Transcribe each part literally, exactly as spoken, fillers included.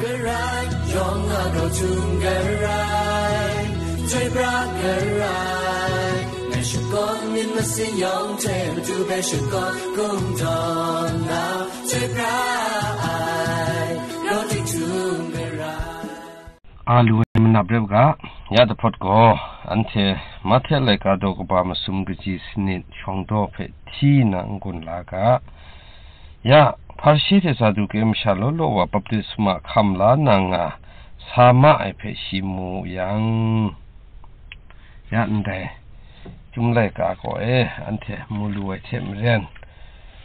Karai, yawng a grau htum karai, chyoi pra karai, ngai shakawn myit masin yawng hte matu hpe shakawn kungdawn na, chyoi pra ai, grau tik htum karai. A lu ai manap rai u ga, ya dahpawt gaw, anhte Mahte laika daw kaba masum kaji sanit shawng daw hpe hti nna n-gun la ga. Ya, Hparishe hte Saduke masha law law wa baptisma hkam la na nga sa ma ai hpe shi mu yang, ya ndai Chyum laika gaw e, anhte mu lu ai hte maren,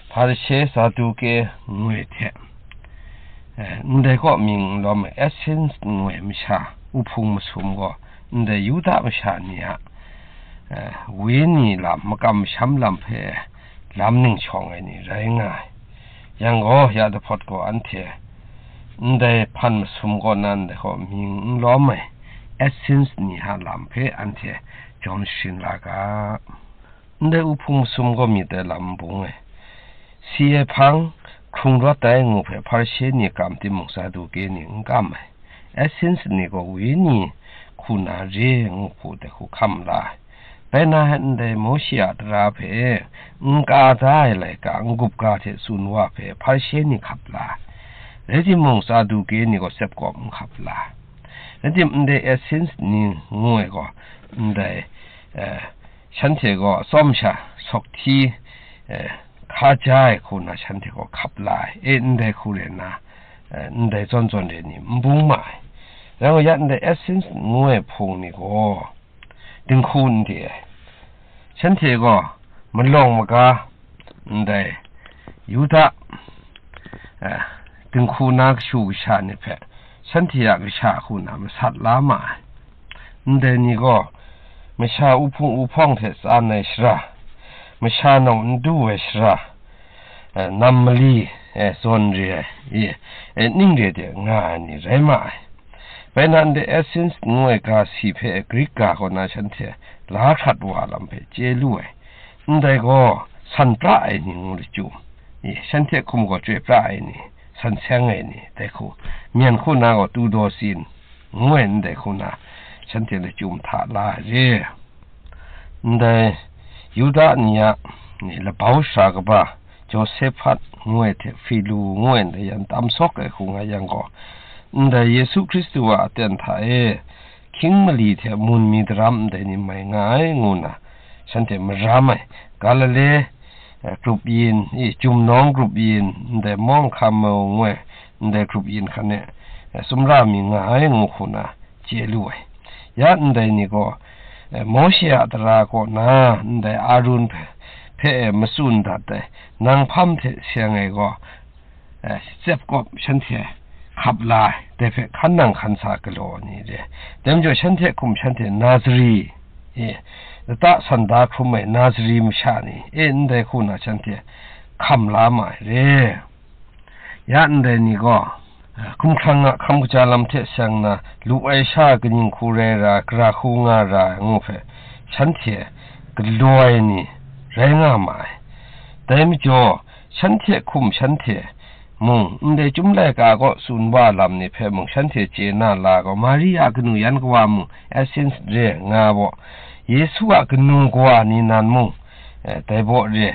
Hparishe, Saduke ngu ai hte, eh, ndai kaw mying n lawm ai Essens ngu ai masha, uhpung masum gaw ndai Yuda masha ni a, eh, wenyi lam, makam masham lam hpe lam ning shawng ai ni rai nga ai. Yang gaw, ya dahpawt gaw anhte ndai hpan masum kaw na ndai kaw mying n lawm ai Essens ni a lam hpe anhte jawm sharin la ga. Ndai uhpung masum gaw myit ai lam n bung ai. Si ai hpang, hkrung rawt ai ngu hpe Hparishe ni kam timung, Saduke ni n kam ai. Essens ni gaw wenyi hku na re ngu hku dai hku hkam la ai. Bai na, ndai Mawshe a tara hpe n ka da ai laika n-gup ga hte tsun wa hpe Hparishe ni hkap la ai. Rai timung, Saduke ni gaw tsep kawp n hkap la ai. Rai tim, ndai Essens ni ngu ai gaw, ndai, eh, shanhte gaw atsawm sha sawk hti, eh, hka ja ai hku na shanhte gaw hkap la ai. E, ndai hku rai nna, eh, ndai zawn zawn re ni n bung ma ai. Rai ngu ya, ndai Essens ngu ai hpung ni gaw, dinghku n de ai. Shanhte gaw malawng maga ndai Yuda, eh, dinghku na kashu kasha ni hpe shanhte a kasha hku na masat la ma ai. Ndai ni gaw masha uhpung uhpawng hte tsan ai shara, masha naw n du ai shara, eh, nam mali, eh, zawn re ai, eh, ning re de nga ai ni rai ma ai. Bai na, ndai Essens ngu ai ga si hpe Grik ga kaw na shanhte la hkrat wa lam hpe chye lu ai. Ndai gaw san pra ai ni ngu lachyum, eh, shanhte hkum gaw chyoi pra ai ni, san seng ai ni, dai hku, myen hku na gaw tu daw sin ngu ai ndai hku na, shanhte lachyum hta la ai re. Ndai Yuda ni a ni labau sara kaba, Josephat ngu ai hte Hpilu ngu ai ndai yan tam sawk ai hku nga yang gaw, ndai Yesu Hkristu a aten hta e hkying mali hte mun mi daram ndai ni mai nga ai, ngu nna shanhte maram ai. Galile, eh, grup yin, i, Jumnawng grup yin, ndai Mawng Hkam Mau ngu ai ndai grup yin hkan e, eh, sumra mi nga ai, ngu hku na chye lu ai. Ya ndai ni gaw, eh, Mawshe a tara kaw na ndai Arun hpe, hpe, eh, matsun dat ai, nang hpam hte seng ai gaw, eh, tsep kawp shanhte hkap la ai, dai hpe hkan nang hkan sa galaw ni re. Dai majaw shanhte hkum shanhte Nazari, e, lata sanda hkrum ai Nazari masha ni, e, ndai hku na shanhte hkam la ma ai re. Ya ndai ni gaw, eh, hkumhkrang a hkam kaja lam hte seng na, lu ai sha kaning hku rai ra, gara hku nga ra ai ngu hpe, shanhte galaw ai ni rai nga ma ai. Dai majaw, shanhte hkum shanhte mung, ndai Chyum laika kaw tsun wa lam ni hpe mung, shanhte chye na la gaw, Mari a kanu yan kawa mung, Essens re nga baw, Yesu a kanu kawa ni nan mung, eh, dai baw re,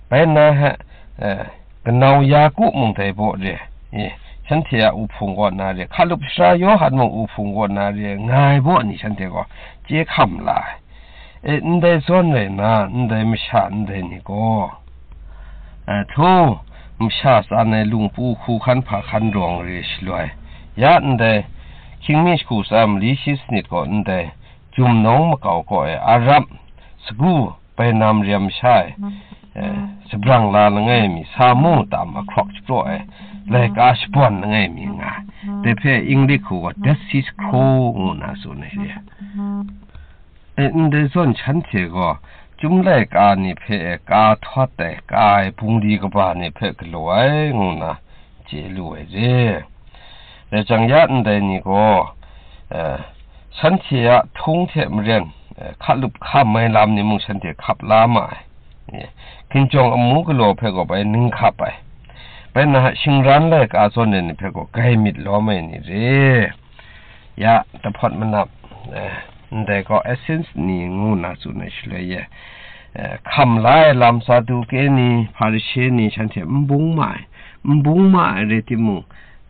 bai na he, eh, kanau Yaku mung dai baw re, eh, shanhte a uhpung kaw na re, hkalup sara Yawhan mung uhpung kaw na re, nga ai baw ni shanhte gaw chye hkam la ai. E, ndai zawn rai nna, ndai masha ndai ni gaw, eh, htu masha tsan ai lungpu hku hkan hpa hkan rawng re shaloi, ya ndai hkying mi shagu tsa mali shi sanit gaw ndai Jumnawng makau kaw e Arab sagu bainam rem sha ai, eh, sabrang la langai mi, sa mu tam ahkrawk shapraw ai, laika shabawn langai mi nga ai. Dai hpe Inglik hku gaw Dead Sea Scroll ngu na tsun ai re. E, ndai zawn shanhte gaw Chyum laika ni hpe ka htawt ai, ka ai bungli kaba ni hpe galaw ai, ngu nna chye lu ai re. Rai jang ya ndai ni gaw, eh, shanhte a htung hte maren, eh, hkalup hkam ai lam ni mung shanhte hkap la ma ai. Eh, hkinjawng amu galaw hpe gaw bai ning hkap ai. Rai nna, shingran laika zawn ai ni hpe gaw, gai myit lawm ai ni re. Ya, dahpawt manap, eh, ndai gaw essence ni ngu nna tsun ai shaloi e, eh, hkam la ai lam Saduke ni, Hparishe ni, shanhte n bung ma ai, n bung ma ai rai timung,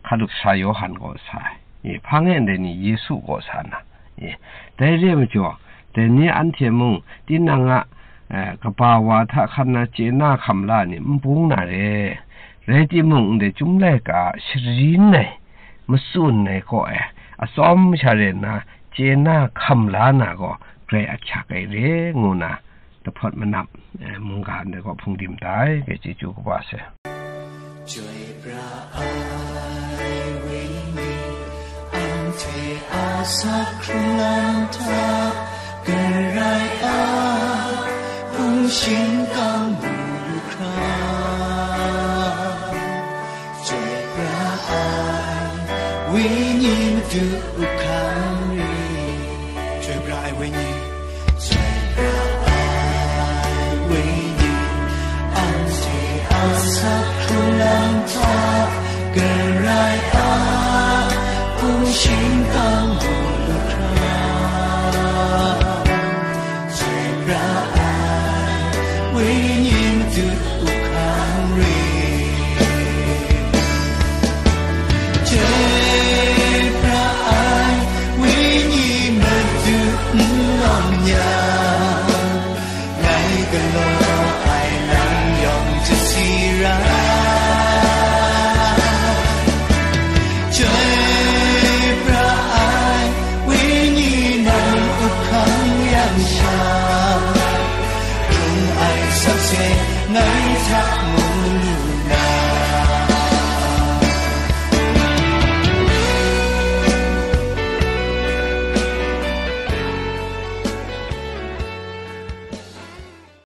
hkalup sara Yawhan gaw sa ai. E, hpang e ndai ni Yesu gaw sa na. E, dai re ai majaw, dai ni anhte mung, tinang a, eh, kaba wa hta hkan na chye na hkam la ni n bung na re. Rai timung, ndai Chyum laika sharin ai, matsun ai kaw e, atsawm sha re nna, chye na hkam la na gaw, grai ahkyak ai re, ngu nna, dahpawt manap, eh, mungga ndai gaw hpung dim tai, gai chyeju kaba sai. Chyoi pra ai wenyi, anhte a sa hkrung lam hta, Karai a hpung shingkang mu lu hkra. Chyoi pra ai wenyi, Madu hkam ri. Chyoi pra ai wenyi, chyoi pra ai wenyi, anhte a sa hkrung lam hta, Karai a hpung shing